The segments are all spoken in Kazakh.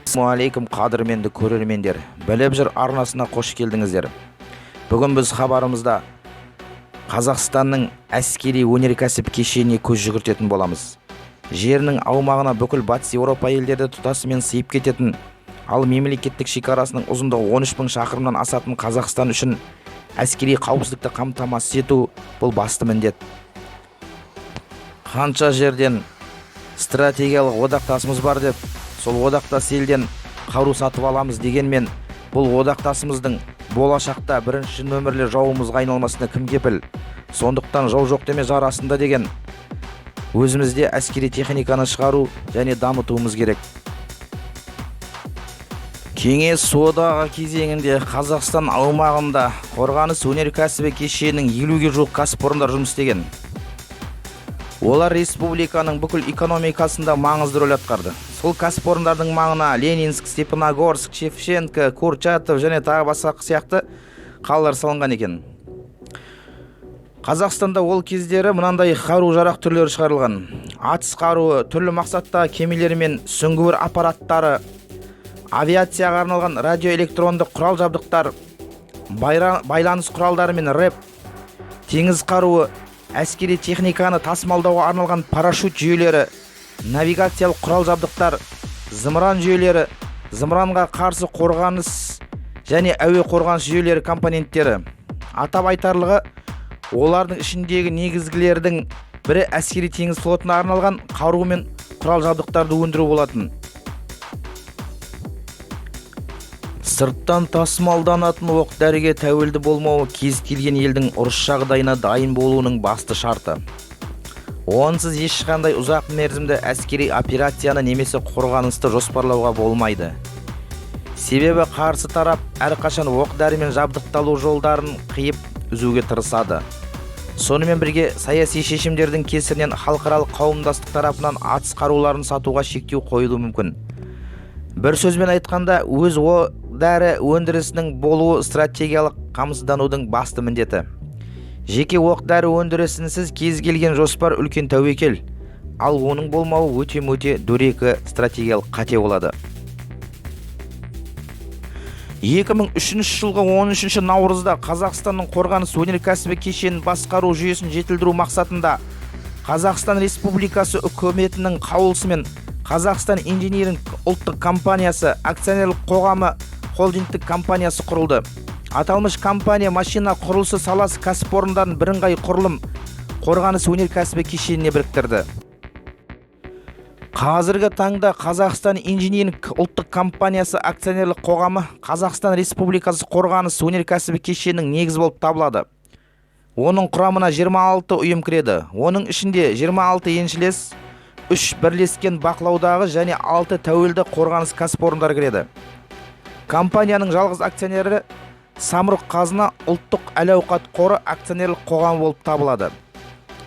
Ассалаумағалейкум, қадірменді көрермендер! «Біліп жүр» арнасына қош келдіңіздер. Бүгін біз хабарымызда Қазақстанның әскери өнеркәсіп кешеніне көз жүгіртетін боламыз. Жерінің аумағына бүкіл Батыс Еуропа елдері тұтасымен сыйып кететін, ал мемлекеттік шекарасының ұзындығы 13 мың шақырымнан асатын Қазақстан үшін әскери қауіпсіздікті қамтамасыз ету – бұл басты міндет. Қанша жерден стратегиялық одақтасымыз бар деп, сол одақтас елден қару сатып аламыз дегенмен, бұл одақтасымыздың болашақта бірінші нөмірлі жауымызға айналмасына кім кепіл? Сондықтан «жау жоқ деме, жар астында» деген, өзімізде әскери техниканы шығару және дамытуымыз керек. Кеңес Одағы кезеңінде Қазақстан аумағында қорғаныс өнеркәсібі кешенінің 50-ге жуық кәсіпорындар жұмыс істеген. Олар республиканың бүкіл экономикасында маңызды рөл атқарды. Сол кәсіпорындардың маңына Ленинск, Степногорск, Шевченко, Курчатов және тағы басқа сияқты қалалар салынған екен. Қазақстанда ол кездері мынандай қару-жарақ түрлері шығарылған: атыс қаруы, түрлі мақсаттағы кемелер мен сүңгуір аппараттары, авиацияға арналған радиоэлектрондық құрал жабдықтар, байланыс құралдары мен РЭБ, теңіз қаруы, әскери техниканы тасымалдауға арналған парашют жүйелері, навигациялық құрал жабдықтар, зымыран жүйелері, зымыранға қарсы қорғаныс және әуе қорғаныс жүйелері компоненттері. Атап айтарлығы, олардың ішіндегі негізгілердің бірі әскери теңіз флотына арналған қару мен құрал жабдықтарды өндіру болатын. Сырттан тасымалданатын оқ дәріге тәуелді болмау – кез келген елдің ұрыс жағдайына дайын болуының басты шарты. Онсыз ешқандай ұзақ мерзімді әскери операцияны немесе қорғанысты жоспарлауға болмайды. Себебі қарсы тарап әрқашан оқ дәрімен жабдықталу жолдарын қиып үзуге тырысады. Сонымен бірге саяси шешімдердің кесірінен халықаралық қауымдастық тарапынан атыс қаруларын сатуға шектеу қойылуы мүмкін. Бір сөзбен айтқанда, өз оқ дәрі өндірісінің болуы – стратегиялық қамсызданудың басты міндеті. Жеке оқ дәрі өндірісінсіз кез келген жоспар – үлкен тәуекел, ал оның болмауы өте-мөте дөрекі стратегиялық қате болады. 2003 жылғы 13 наурызда Қазақстанның қорғаныс өнеркәсібі кешенін басқару жүйесін жетілдіру мақсатында Қазақстан Республикасы Үкіметінің қаулысымен «Қазақстан инжиниринг ұлттық компаниясы» акционерлік қоғамы холдингтік компаниясы құрылды. Аталмыш компания машина құрылысы саласы кәсіпорындарын бірыңғай құрылым – қорғаныс өнеркәсібі кешеніне біріктірді. Қазіргі таңда «Қазақстан инжиниринг ұлттық компаниясы» акционерлік қоғамы Қазақстан Республикасы қорғаныс өнеркәсібі кешенінің негізі болып табылады. Оның құрамына 26 ұйым кіреді. Оның ішінде 26 еншілес, 3 бірлескен бақылаудағы және 6 тәуелді қорғаныс кәсіпорындары кіреді. Компанияның жалғыз акционері «Самұрық Қазына» ұлттық әл-ауқат қоры акционерлік қоғамы болып табылады.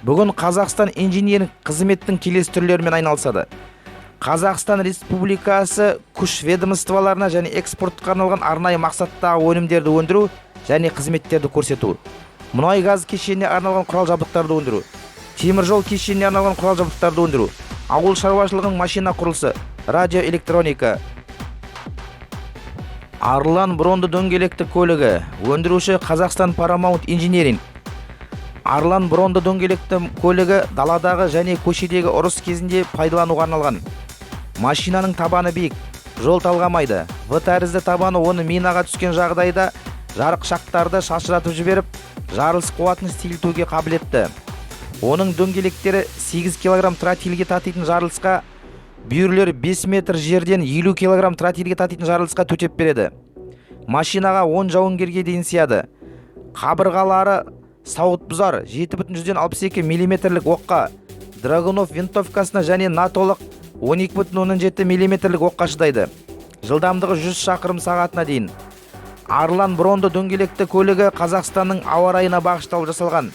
Бүгін «Қазақстан инжиниринг» қызметтің келесі түрлерімен айналысады: Қазақстан Республикасы күш ведомстволарына және экспортқа арналған арнайы мақсаттағы өнімдерді өндіру және қызметтерді көрсету, мұнай газ кешеніне арналған құрал жабдықтарды өндіру, темір жол кешеніне арналған құрал жабдықтарды өндіру, ауыл шаруашылығының машина құрылысы, радиоэлектроника. «Арлан» бронды дөңгелекті көлігі. Өндіруші – Қазақстан Парамаунт Инжиниринг. «Арлан» бронды дөңгелекті көлігі даладағы және көшедегі ұрыс кезінде пайдалануға арналған. Машинаның табаны биік, жол талғамайды. В тәрізді табаны оны минаға түскен жағдайда жарықшақтарды шашыратып жіберіп, жарылыс қуатын сейілтуге қабілетті. Оның дөңгелектері 8 кг тротилге татитын жарылысқа, бүйірлері 5 метр жерден 50 кг тротилге татитын жарылысқа төтеп береді. Машинаға 10 жауынгерге дейін сияды. Қабырғалары сауыт бұзар 7,62 миллиметрлік оққа, Драгунов винтовкасына және натолық 12,7 миллиметрлік оққа шыдайды. Жылдамдығы 100 шақырым сағатына дейін. «Арлан» бронды дөңгелекті көлігі Қазақстанның ауа райына бағышталып жасалған.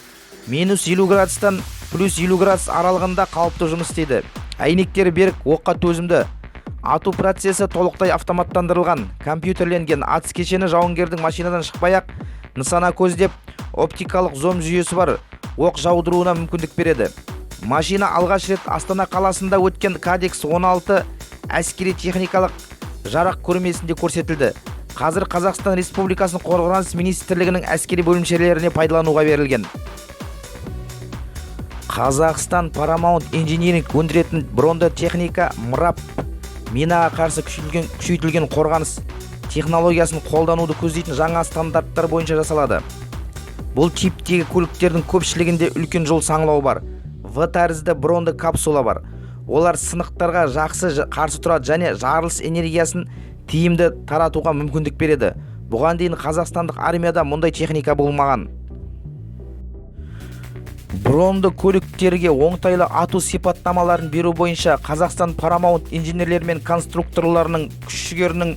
Минус 50 градустан плюс 50 градус аралығында қалыпты жұмыс істейді. Әйнектері берік, оққа төзімді. Ату процесі толықтай автоматтандырылған, компьютерленген. Атыс кешені жауынгердің машинадан шықпай ақ нысана көздеп, оптикалық зум жүйесі бар оқ жаудыруына мүмкіндік береді. Машина алғаш рет Астана қаласында өткен Кадекс 16 әскери техникалық жарақ көрмесінде көрсетілді. Қазір Қазақстан Республикасының Қорғаныс министрлігінің әскери бөлімшелеріне пайдалануға берілген. Қазақстан Paramount Engineering өндіретін бронды техника MRAP минаға қарсы күшейтілген қорғаныс технологиясын қолдануды көздейтін жаңа стандарттар бойынша жасалады. Бұл типтегі көліктердің көпшілігінде үлкен жол саңылауы бар В тәрізді бронды капсула бар. Олар сынықтарға жақсы қарсы тұрады және жарылыс энергиясын тиімді таратуға мүмкіндік береді. Бұған дейін қазақстандық армияда мұндай техника болмаған. Бронды көліктерге оңтайлы ату сипаттамаларын беру бойынша Қазақстан Paramount инженерлері мен конструкторларының күш-жігерінің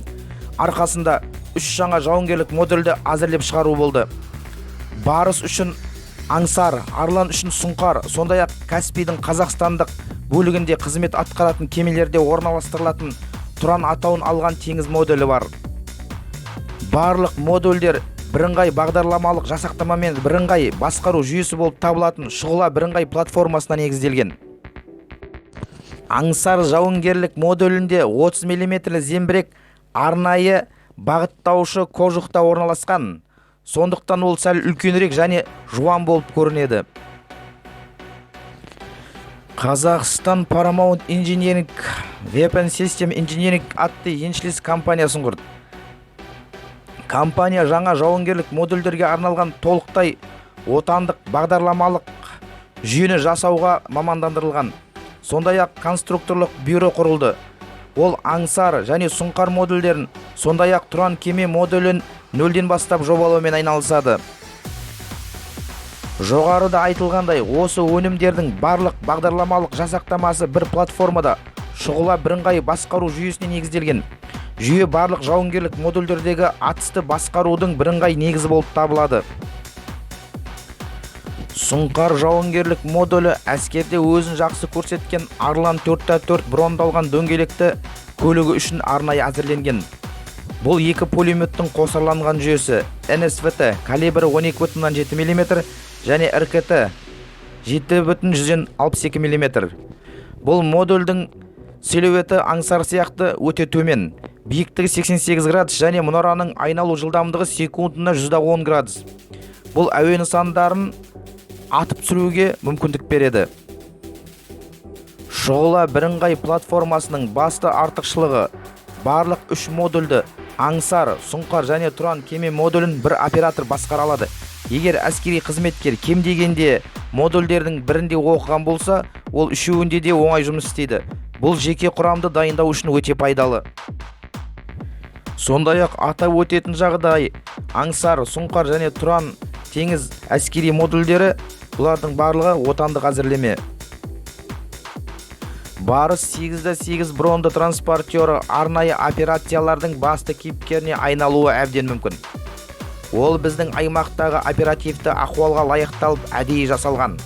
арқасында үш жаңа жауынгерлік модульді әзірлеп шығару болды. Барыс үшін Аңсар, Арлан үшін Сұңқар, сондай-ақ Каспийдің қазақстандық бөлігінде қызмет атқаратын кемелерде орналастырылатын Тұран атауын алған теңіз модулі бар. Барлық модульдер бірыңғай бағдарламалық жасақтамамен бірыңғай басқару жүйесі болып табылатын Шұғыла бірыңғай платформасына негізделген. Аңсар жауынгерлік модулінде 30 мм зеңбірек арнайы бағыттаушы кожухта орналасқан. Сондықтан ол сәл үлкенірек және жуан болып көрінеді. Қазақстан Paramount Engineering Weapon System Engineering атты еншілес компаниясын құрды. Компания жаңа жауынгерлік модульдерге арналған толықтай отандық бағдарламалық жүйені жасауға мамандандырылған. Сондай-ақ конструкторлық бюро құрылды. Ол Аңсар және Сұңқар модульдерін, сондай-ақ Тұран кеме модулін нөлден бастап жобалаумен айналысады. Жоғарыда айтылғандай, осы өнімдердің барлық бағдарламалық жасақтамасы бір платформада, Шұғыла бірыңғай басқару жүйесіне негізделген. Жүйе барлық жауынгерлік модульдердегі атысты басқарудың бірыңғай негізі болып табылады. Сұңқар жауынгерлік модулі әскерде өзін жақсы көрсеткен Арлан 4x4 брондалған дөңгелекті көлігі үшін арнайы әзірленген. Бұл екі пулеметтің қосарланған жүйесі НСВТ калибрі 12,7 мм және РКТ 7,62 мм. Бұл модульдің силуэті Аңсар сияқты өте төмен. Биіктігі 88 градус және мұнараның айналу жылдамдығы секундына 110 градус. Бұл әуе нысандарын атып түсіруге мүмкіндік береді. Шұғыла бірыңғай платформасының басты артықшылығы: барлық үш модульді, Аңсар, Сұңқар және Тұран кеме модулін, бір оператор басқара алады. Егер әскери қызметкер кем дегенде модульдердің бірінде оқыған болса, ол үшеуінде де оңай жұмыс істейді. Бұл жеке құрамды дайындау үшін өте пайдалы. Сондай-ақ атап өтетін жағдай, Аңсар, Сұңқар және Тұран теңіз әскери модульдері, бұлардың барлығы отандық әзірлеме. Барыс 8-8 бронды транспортері арнайы операциялардың басты кейіпкеріне айналуы әбден мүмкін. Ол біздің аймақтағы оперативті ахуалға лайықталып әдейі жасалған.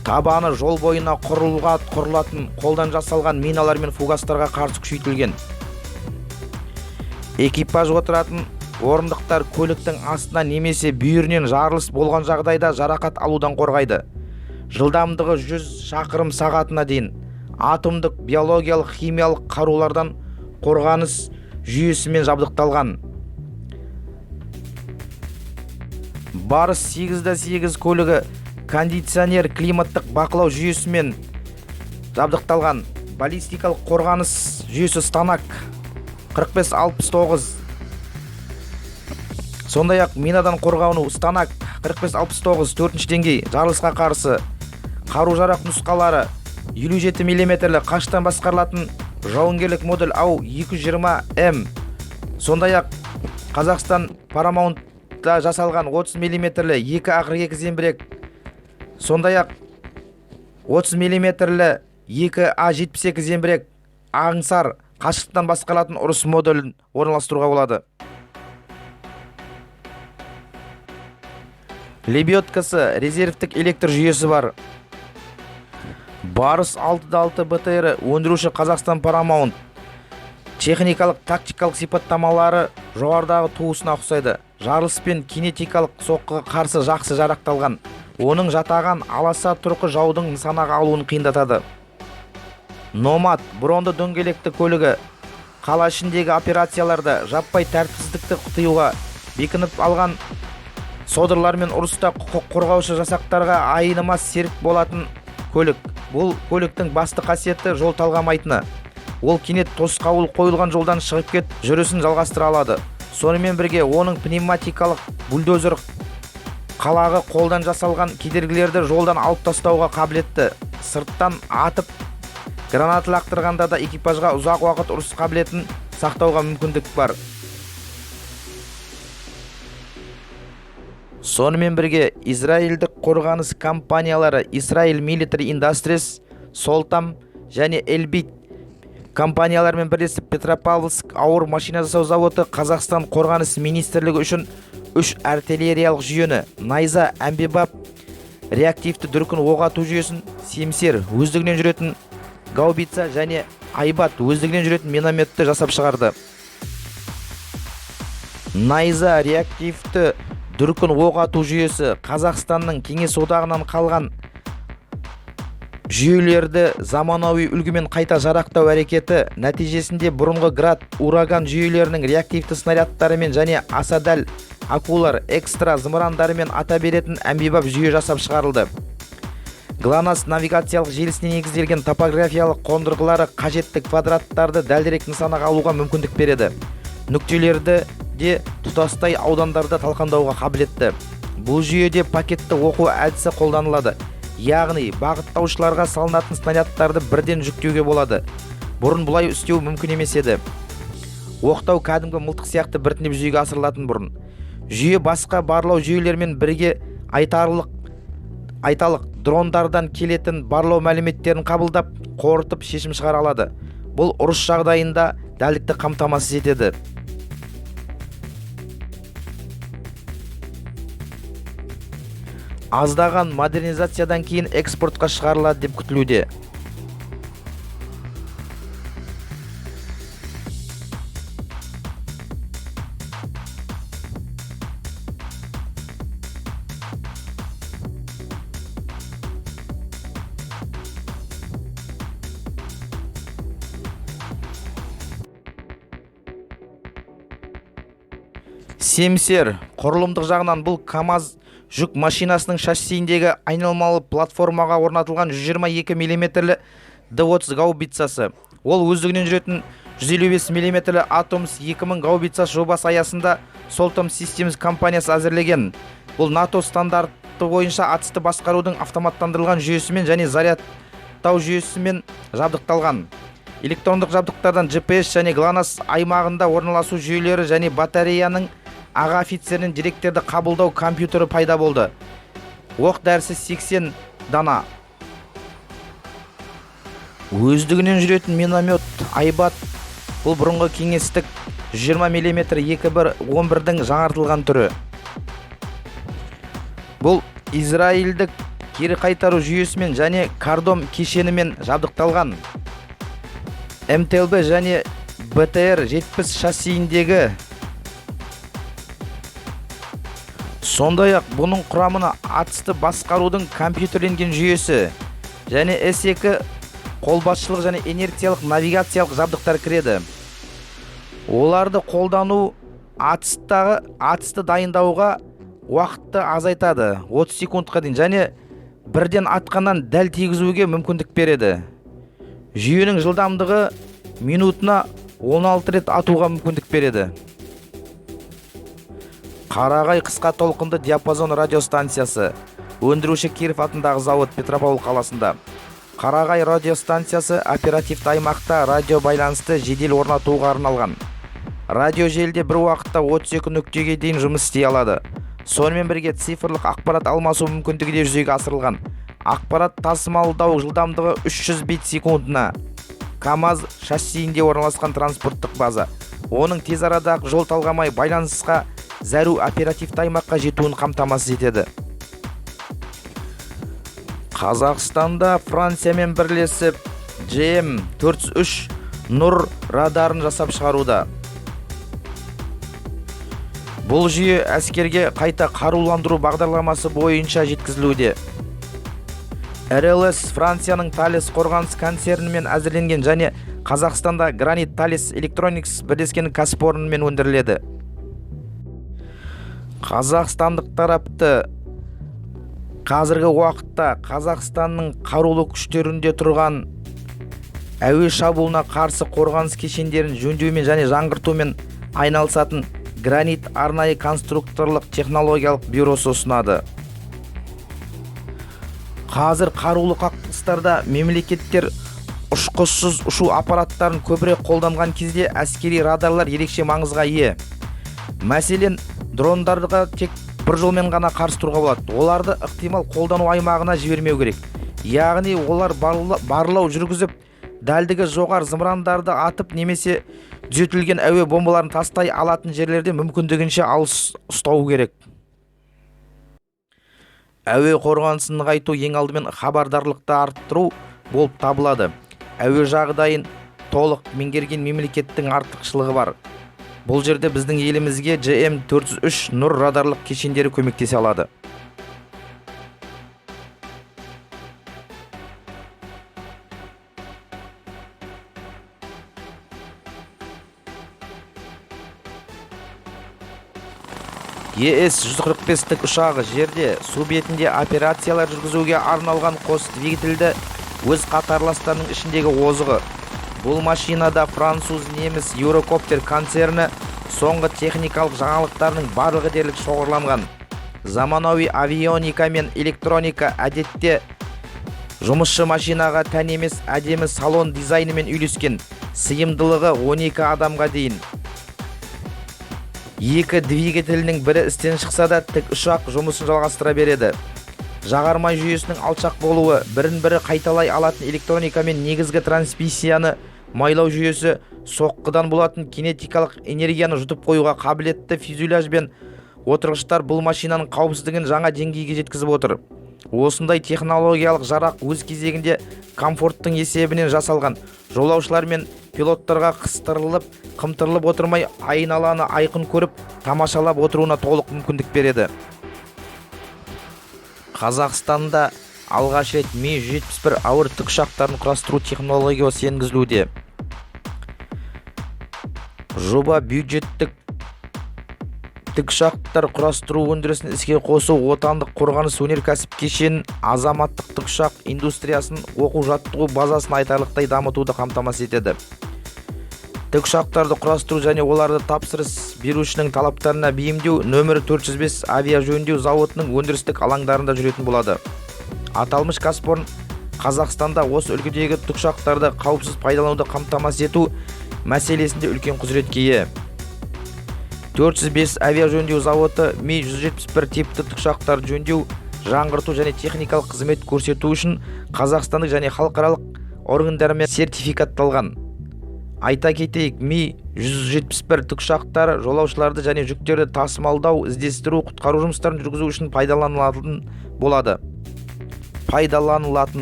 Табаны жол бойына құрылға құрылатын қолдан жасалған миналар мен фугастарға қарсы күшейтілген. Экипаж отыратын орындықтар көліктің астынан немесе бүйірінен жарылыс болған жағдайда жарақат алудан қорғайды. Жылдамдығы 100 шақырым сағатына дейін. Атомдық, биологиялық, химиялық қарулардан қорғаныс жүйесімен жабдықталған. Барыс 8-8 көлігі кондиционер климаттық бақылау жүйесімен жабдықталған. Баллистикалық қорғаныс жүйесі Станаг 4569. Сондай-ақ минадан қорғану Станаг 4569 төртінші деңгей жарылысқа қарсы қару-жарақ нұсқалары, 57 миллиметрлі қашықтан басқарылатын жауынгерлік модуль АУ 220М, сондай-ақ Қазақстан Парамаунтта жасалған 30 миллиметрлі 2 А42 зеңбірек, сондай-ақ 30 миллиметрлі 2 А72 зеңбірек, Аңсар қашықтан басқарылатын ұрыс модулін орналастыруға болады. Лебедкасы резервтік электр жүйесі бар. Барыс 6-6 БТР, өндіруші Қазақстан Paramount. Техникалық, тактикалық сипаттамалары жоғарыдағы туысына ұқсайды. Жарылыс пен кинетикалық соққыға қарсы жақсы жарақталған. Оның жатаған аласа тұрқы жаудың нысанаға алуын қиындатады. Номад бронды дөңгелекті көлігі Қала ішіндегі операцияларда жаппай тәртіпсіздікті тыюға, бекініп алған содырлармен ұрыста құқық қорғаушы жасақтарға айнымас серік болатын көлік. Бұл көліктің басты қасиеті — жол талғамайтыны. Ол кенет тосқауыл қойылған жолдан шығып кетіп, жүрісін жалғастыра алады. Сонымен бірге оның пневматикалық бульдозер қалағы қолдан жасалған кедергілерді жолдан алып тастауға қабілетті. Сырттан атып граната лақтырғанда да экипажға ұзақ уақыт ұрыс қабілетін сақтауға мүмкіндік бар. Сонымен бірге израильдік қорғаныс компаниялары Israel Military Industries, Солтам және Элбит компанияларымен бірлесіп, Петропавловск ауыр машина жасау заводы Қазақстан Қорғаныс министрлігі үшін үш артиллериялық жүйені: Найза әмбебап реактивті дүркін оқ ату жүйесін, Семсер өздігінен жүретін гаубица және Айбат өздігінен жүретін минометті жасап шығарды. Найза реактивті дүркін оқ ату жүйесі Қазақстанның Кеңес Одағынан қалған жүйелерді заманауи үлгімен қайта жарақтау әрекеті нәтижесінде бұрынғы Град, Ураган жүйелерінің реактивті снарядтарымен және аса дәл Акулар Экстра зымырандарымен ата беретін әмбебап жүйе жасап шығарылды. ГЛОНАСС навигациялық желісіне негізделген топографиялық қондырғылары қажетті квадраттарды дәлірек нысанаға алуға мүмкіндік береді. Нүктелерді де, тұтастай аудандарда талқандауға қабілетті. Бұл жүйеде пакетті оқу әдісі қолданылады, яғни бағыттаушыларға салынатын снарядтарды бірден жүктеуге болады. Бұрын бұлай істеу мүмкін емес еді, оқтау кәдімгі мылтық сияқты біртіндеп жүзеге асырылатын бұрын. Жүйе басқа барлау жүйелерімен бірге айталық, дрондардан келетін барлау мәліметтерін қабылдап, қорытып, шешім шығара алады. Бұл ұрыс жағдайында дәлдікті қамтамасыз етеді. Аздаған модернизациядан кейін экспортқа шығарылады деп күтілуде. Семсер құрылымдық жағынан бұл КАМАЗ жүк машинасының шассиіндегі айналмалы платформаға орнатылған 122 мм Д-30 гаубицасы. Ол өздігінен жүретін 155 мм Атомс 2000 гаубицасы жобасы аясында Солтом Systems компаниясы әзірлеген. Бұл НАТО стандарты бойынша атысты басқарудың автоматтандырылған жүйесімен және зарядтау жүйесімен жабдықталған. Электрондық жабдықтардан GPS және ГЛОНАСС аймағында орналасу жүйелері және батареяның аға офицерінен деректерді қабылдау компьютері пайда болды. Оқ дәрісі 80 дана. Өздігінен жүретін миномет Айбат. Бұл бұрынғы кеңестік 120 мм 2-1 11-дің жаңартылған түрі. Бұл израильдік кері қайтару жүйесімен және Кардом кешенімен жабдықталған. МТЛБ және БТР 70 шассиіндегі. Сондай-ақ бұның құрамына атысты басқарудың компьютерленген жүйесі және С2 қолбасшылық және инерциялық навигациялық жабдықтар кіреді. Оларды қолдану атысты дайындауға уақытты азайтады 30 секундқа дейін және бірден атқаннан дәл тигізуге мүмкіндік береді. Жүйенің жылдамдығы минутына 16 рет атуға мүмкіндік береді. Қарағай қысқа толқынды диапазон радиостанциясы. Өндіруші — Киров атындағы зауыт, Петропавл қаласында. Қарағай радиостанциясы оперативті аймақта радио байланысты жедел орнатуға арналған. Радио желіде бір уақытта 32 нүктеге дейін жұмыс істей алады. Сонымен бірге цифрлық ақпарат алмасу мүмкіндігі де жүзеге асырылған. Ақпарат тасымалдау жылдамдығы 300 бит секундына. КАМАЗ шассиінде орналасқан транспорттық база оның тез арада жол талғамай байланысқа зәру оперативті аймаққа жетуін қамтамасыз етеді. Қазақстанда Франциямен бірлесіп GM 403 Нұр радарын жасап шығаруда. Бұл жүйе әскерге қайта қаруландыру бағдарламасы бойынша жеткізілуде. РЛС Францияның Талес қорғаныс концернімен әзірленген және Қазақстанда Гранит Талес Электроникс бірлескен кәсіпорнымен өндіріледі. Қазақстандық тарапты қазіргі уақытта Қазақстанның қарулы күштерінде тұрған әуе шабуылына қарсы қорғаныс кешендерін жөндеумен және жаңғыртумен айналысатын Гранит арнайы конструкторлық технологиялық бюросы ұсынады. Қазір қарулы қақтығыстарда мемлекеттер ұшқышсыз ұшу аппараттарын көбірек қолданған кезде әскери радарлар ерекше маңызға ие. Мәселен, дрондарға тек бір жолмен ғана қарсы тұруға болады: оларды ықтимал қолдану аймағына жібермеу керек. Яғни олар барлау жүргізіп, дәлдігі жоғары зымырандарды атып немесе түзетілген әуе бомбаларын тастай алатын жерлерде мүмкіндігінше алыс ұстау керек. Әуе қорғанысын нығайту ең алдымен хабардарлықты арттыру болып табылады. Әуе жағдайын толық меңгерген мемлекеттің артықшылығы бар. Бұл жерде біздің елімізге GM 403 Нұр радарлық кешендері көмектесе алады. ЕС 145 тікұшағы жерде, су бетінде операциялар жүргізуге арналған қос двигательді өз қатарластарының ішіндегі озығы. Бұл машинада француз-неміс Eurocopter концерні соңғы техникалық жаңалықтарының барлығы дерлік шоғырланған. Заманауи авионика мен электроника, әдетте жұмысшы машинаға тән емес әдемі салон дизайнымен үйлескен. Сыйымдылығы 12 адамға дейін. Екі двигателінің бірі істен шықса да, тікұшақ жұмысын жалғастыра береді. Жағармай жүйесінің алшақ болуы, бірін-бірі қайталай алатын электроника мен негізгі трансмиссияны майлау жүйесі, соққыдан болатын кинетикалық энергияны жұтып қоюға қабілетті фюзеляж бен отырғыштар бұл машинаның қауіпсіздігін жаңа деңгейге жеткізіп отыр. Осындай технологиялық жарақ өз кезегінде комфорттың есебінен жасалған. Жолаушылар мен пилоттарға қыстырылып, қымтырылып отырмай, айналаны айқын көріп, тамашалап отыруына толық мүмкіндік береді. Қазақстанда алғаш рет Ми 171 ауыр тікұшақтарын құрастыру технологиясы енгізілуде. Жоба бюджеттік тікұшақтар құрастыру өндірісін іске қосу, отандық қорғаныс өнеркәсіп кешенін, азаматтық тікұшақ индустриясын, оқу-жаттығу базасын айтарлықтай дамытуды қамтамасыз етеді. Тікұшақтарды құрастыру және оларды тапсырыс берушінің талаптарына бейімдеу нөмірі 405 авиажөндеу зауытының өндірістік алаңдарында жүретін болады. Аталмыш кәсіпорын Қазақстанда осы үлгідегі тікұшақтарды қауіпсіз пайдалануды қамтамасыз ету мәселесінде үлкен құзыретке ие. 405 авиажөндеу зауыты Ми 171 типті тікұшақтарды жөндеу, жаңғырту және техникалық қызмет көрсету үшін қазақстандық және халықаралық органдармен сертификатталған. Айта кетейік, Ми 171 тікұшақтары жолаушыларды және жүктерді тасымалдау, іздестіру, құтқару жұмыстарын жүргізу үшін пайдаланылатын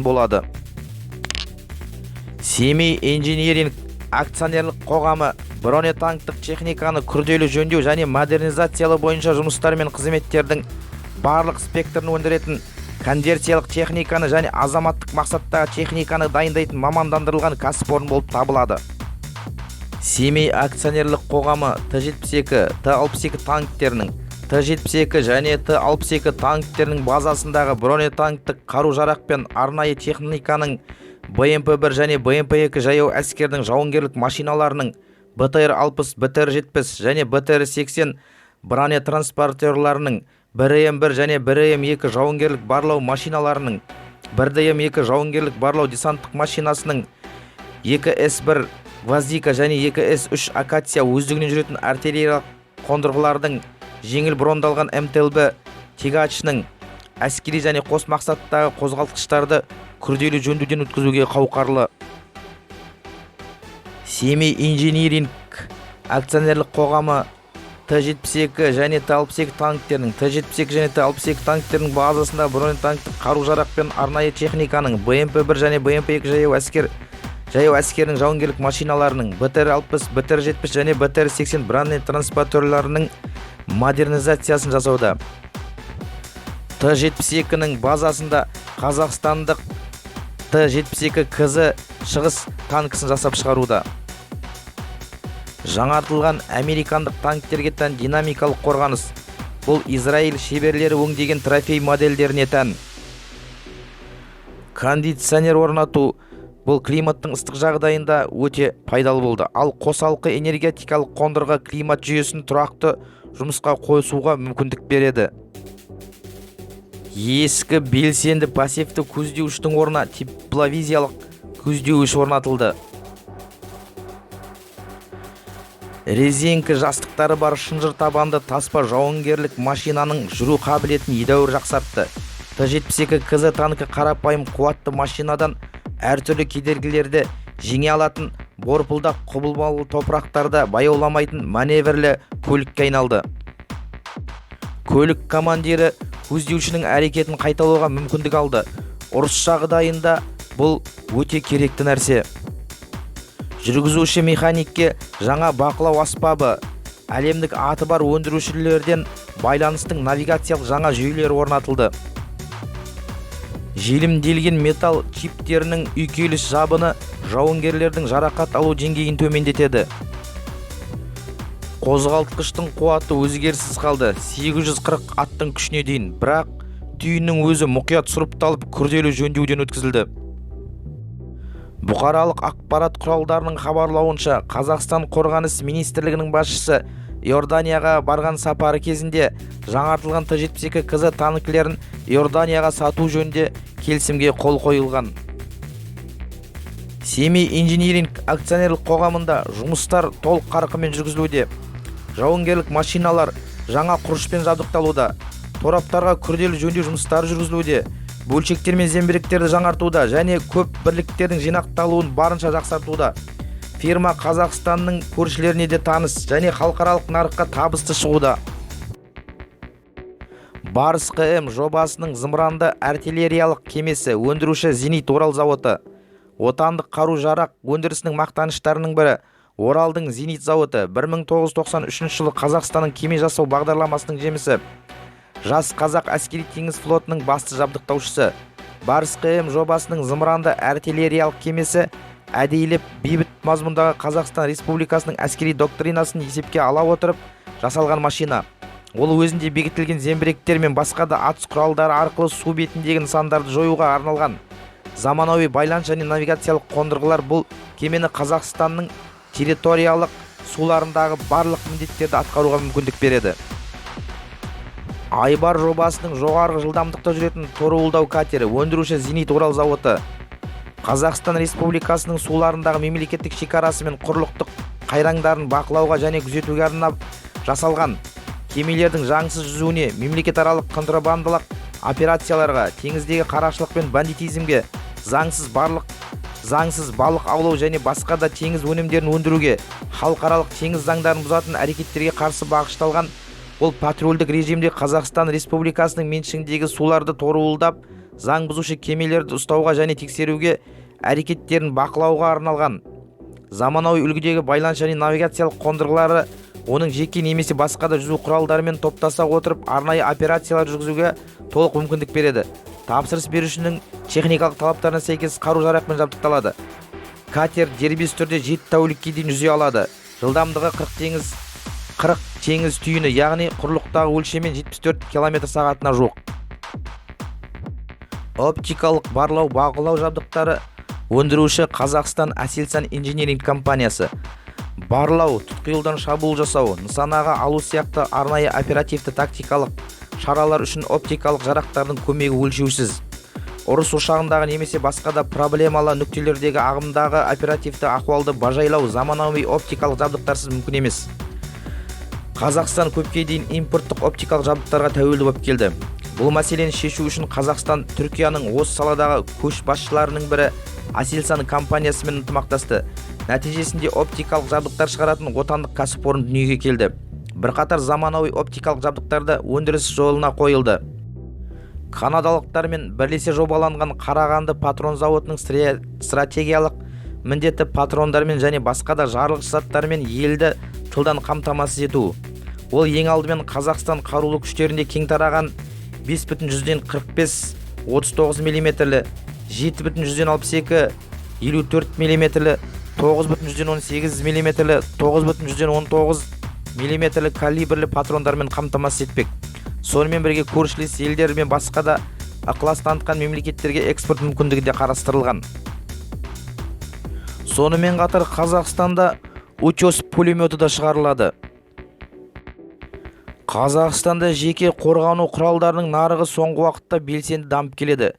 болады. Семей инжиниринг акционерлік қоғамы бронетанктық техниканы күрделі жөндеу және модернизациялау бойынша жұмыстар мен қызметтердің барлық спектрін өндіретін, конверсиялық техниканы және азаматтық мақсаттағы техниканы дайындайтын мамандандырылған кәсіпорын болып табылады. Семей акционерлік қоғамы Т-72, Т-62 танктерінің, Т-72 және Т-62 танктерінің базасындағы бронетанктік қару-жарақ пен арнайы техниканың, БМП-1 және БМП-2 жаяу әскердің жауынгерлік машиналарының, БТР-60, БТР-70 және БТР-80 бронетранспортерларының, БРМ-1 және БРМ-2 жауынгерлік барлау машиналарының, 1ДМ-2 жауынгерлік барлау десанттық машинасының, 2С-1 «Гвоздика» және 2С-3 «Акация» өздігінен жүретін артиллериялық қондырғылардың, жеңіл брондалған МТЛБ тягачының, әскери және қос мақсаттағы қозғалтқыштарды күрделі жөндеуден өткізуге қауқарлы. Семей инжиниринг акционерлік қоғамы Т-72 және Т-62 танктерінің, Т-72 және Т-62 танктерінің базасында бронетанктік қару-жарақ пен арнайы техниканың, БМП-1 және БМП-2 жаяу әскерінің жауынгерлік машиналарының, БТР-60, БТР-70 және БТР-80 бронетранспортерларының модернизациясын жасауда. Т-72-нің базасында қазақстандық Т-72 КЗ Шығыс танкісін жасап шығаруда. Жаңартылған американдық танктерге тән динамикалық қорғаныс. Бұл Израиль шеберлері өңдеген трофей модельдеріне тән. Кондиционер орнату бұл климаттың ыстық жағдайында өте пайдалы болды. Ал қосалқы энергетикалық қондырғы климат жүйесін тұрақты жұмысқа қосуға мүмкіндік береді. Ескі белсенді пассивті көздеуіштің орнына тепловизиялық көздеуіш орнатылды. Резеңкі жастықтары бар шынжыр табанды таспа жауынгерлік машинаның жүру қабілетін едәуір жақсартты. Т-72 КЗ танкі қарапайым қуатты машинадан әртүрлі кедергілерді жеңе алатын, борпылдақ құбылмалы топырақтарда баяуламайтын маневрлі көлікке айналды. Көлік командирі көздеушінің әрекетін қайталауға мүмкіндік алды. Ұрыс жағдайында бұл өте керекті нәрсе. Жүргізуші механикке жаңа бақылау аспабы, әлемдік аты бар өндірушілерден байланыстың навигациялық жаңа жүйелері орнатылды. Желімделген металл чиптерінің үйкеліс жабыны жауынгерлердің жарақат алу деңгейін төмендетеді. Қозғалтқыштың қуаты өзгеріссіз қалды, 840 аттың күшіне дейін, бірақ түйіннің өзі мұқият сұрыпталып, күрделі жөндеуден өткізілді. Бұқаралық ақпарат құралдарының хабарлауынша, Қазақстан Қорғаныс министрлігінің басшысы Иорданияға барған сапары кезінде жаңартылған Т-72 КЗ танкілерін Иорданияға сату жөнінде келісімге қол қойылған. Семей инжиниринг акционерлік қоғамында жұмыстар толық қарқынмен жүргізілуде. Жауынгерлік машиналар жаңа құрышпен жабдықталуда. Тораптарға күрделі жөндеу жұмыстары жүргізілуде. Бөлшектер мен зеңбіректерді жаңартуда және көп бірліктердің жинақталуын барынша жақсартуда. Фирма Қазақстанның көршілеріне де таныс және халықаралық нарыққа табысты шығуда. Барыс ҚМ жобасының зымыранды артиллериялық кемесі, өндіруші Зенит Орал зауыты. Отандық қару-жарақ өндірісінің мақтаныштарының бірі Оралдың Зенит зауыты 1993 жылы Қазақстанның кеме жасау бағдарламасының жемісі. Жас қазақ әскери теңіз флотының басты жабдықтаушысы. Барыс ҚМ жобасының зымыранды артиллериялық кемесі әдейілеп бейбіт мазмұндағы Қазақстан Республикасының әскери доктринасын есепке ала отырып жасалған машина. Ол өзінде бекітілген зеңбіректер мен басқа да атыс құралдары арқылы су бетіндегі нысандарды жоюға арналған. Заманауи байланыс және навигациялық қондырғылар бұл кемені Қазақстанның территориялық суларындағы барлық міндеттерді атқаруға мүмкіндік береді. Айбар жобасының жоғарғы жылдамдықта жүретін торуылдау катері, өндіруші Зенит Орал зауыты. Қазақстан Республикасының суларындағы мемлекеттік шекарасы мен құрлықтық қайраңдарын бақылауға және күзетуге арнап жасалған кемелердің заңсыз жүзуіне, мемлекетаралық контрабандалық операцияларға, теңіздегі қарақшылық пен бандитизмге, заңсыз балық аулау және басқа да теңіз өнімдерін өндіруге, халықаралық теңіз заңдарын бұзатын әрекеттерге қарсы бағышталған. Ол патрульдік режимде Қазақстан Республикасының меншігіндегі суларды торуылдап, заң бұзушы кемелерді ұстауға және тексеруге әрекеттерін бақылауға арналған. Заманауи үлгідегі байланыс және навигациялық қондырғылары оның жеке немесе басқа да жүзу құралдарымен топтаса отырып арнайы операциялар жүргізуге толық мүмкіндік береді. Тапсырыс берушінің техникалық талаптарына сәйкес қару-жарақпен жабдықталады. Катер дербес түрде 7 тәулікке дейін жүзе алады. Жылдамдығы 40 теңіз түйіні, яғни құрлықтағы өлшеммен 74 км сағатына жуық. Оптикалық барлау бағалау жабдықтары, өндіруші Қазақстан Аселсан инжиниринг компаниясы. Барлау, тұтқиылдан шабуыл жасау, нысанаға алу сияқты арнайы оперативті тактикалық шаралар үшін оптикалық жарақтардың көмегі өлшеусіз. Ұрыс ошағындағы немесе басқа да проблемалы нүктелердегі ағымдағы оперативті ахуалды бажайлау заманауи оптикалық жабдықтарсыз мүмкін емес. Қазақстан көпке дейін импорттық оптикалық жабдықтарға тәуелді болып келді. Бұл мәселені шешу үшін Қазақстан Түркияның осы саладағы көшбасшыларының бірі Аселсан компаниясымен ынтымақтасты. Нәтижесінде оптикалық жабдықтар шығаратын отандық кәсіпорын дүниеге келді. Бірқатар заманауи оптикалық жабдықтарды өндіріс жолына қойылды. Канадалықтармен бірлесе жобаланған Қарағанды патрон зауытының стратегиялық міндеті патрондармен және басқа да жарылғыш заттармен елді тылдан қамтамасыз ету. Ол ең алдымен Қазақстан қарулы күштерінде кең тараған 5,45 39 миллиметрлі 7,62 54 мм, 9,18 мм, 9,19 мм калибрлі патрондармен қамтамасыз етпек. Сонымен бірге көршілес елдер мен басқа да ықылас танытқан мемлекеттерге экспорт мүмкіндігі де қарастырылған. Сонымен қатар Қазақстанда «Утес» пулеметі да шығарылады. Қазақстанда жеке қорғану құралдарының нарығы соңғы уақытта белсенді дамып келеді.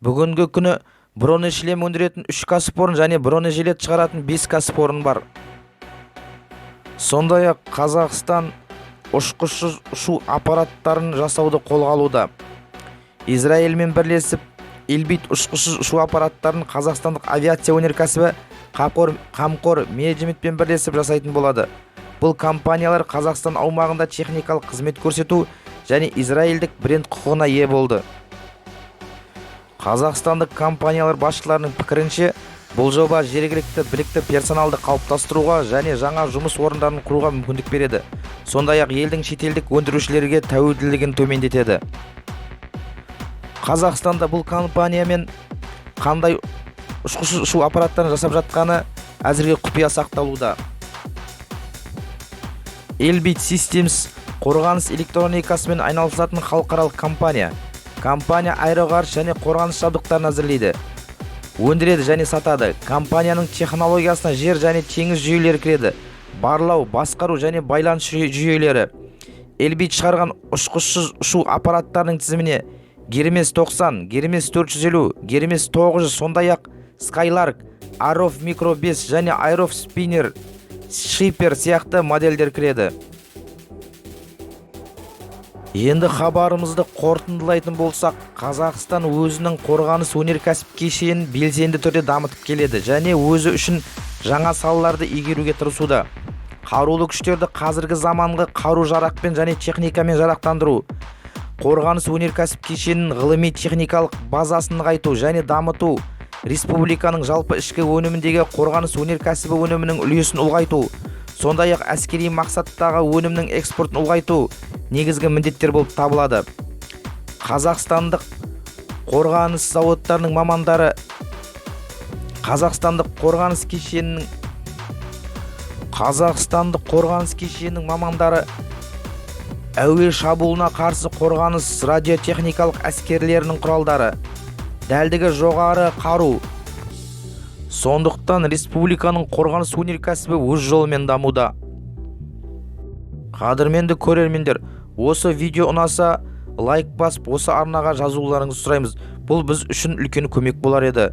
Бүгінгі күні бронешлем өндіретін үш кәсіпорын және бронежилет шығаратын бес кәсіпорын бар. Сондай-ақ Қазақстан ұшқышсыз ұшу аппараттарын жасауды қолға алуда. Израильмен бірлесіп, Эльбит ұшқышсыз ұшу аппараттарын қазақстандық авиация өнеркәсібі Қамқор менеджментпен бірлесіп жасайтын болады. Бұл компаниялар Қазақстан аумағында техникалық қызмет көрсету және израильдік бренд құқығына ие болды. Қазақстандық компаниялар басшыларының пікірінше, бұл жоба жергілікті білікті персоналды қалыптастыруға және жаңа жұмыс орындарын құруға мүмкіндік береді. Сондай-ақ елдің шетелдік өндірушілерге тәуелділігін төмендетеді. Қазақстанда бұл компаниямен қандай ұшқышсыз ұшу аппараттарын жасап жатқаны әзірге құпия сақталуда. Elbit Systems – қорғаныс электроникасымен айналысатын халықаралық компания. Компания аэроғарыш және қорғаныс жабдықтарын әзірлейді, өндіреді және сатады. Компанияның технологиясына жер және теңіз жүйелері кіреді, барлау, басқару және байланыс жүйелері. Элбит шығарған ұшқышсыз ұшу аппараттарының тізіміне Гермес 90, Гермес 450, Гермес 900, сондай-ақ Skylark, Arrow Micro 5 және Arrow Spinner Shipper сияқты модельдер кіреді. Енді хабарымызды қорытындылайтын болсақ, Қазақстан өзінің қорғаныс өнеркәсіп кешенін белсенді түрде дамытып келеді және өзі үшін жаңа салаларды игеруге тырысуда. Қарулы күштерді қазіргі заманғы қару-жарақпен және техникамен жарақтандыру, қорғаныс өнеркәсіп кешенінің ғылыми техникалық базасын нығайту және дамыту, республиканың жалпы ішкі өніміндегі қорғаныс өнеркәсібі өнімінің үлесін ұлғайту, сондай-ақ әскери мақсаттағы өнімнің экспортын ұлғайту негізгі міндеттер болып табылады. Қазақстандық қорғаныс зауыттарының мамандары Қазақстандық қорғаныс кешенінің мамандары әуе шабуылына қарсы қорғаныс радиотехникалық әскерлерінің құралдары, дәлдігі жоғары қару. Сондықтан республиканың қорғаныс өнеркәсібі өз жолымен дамуда. Қадірменді көрермендер, осы видео ұнаса, лайк басып, осы арнаға жазуларыңызды сұраймыз. Бұл біз үшін үлкен көмек болар еді.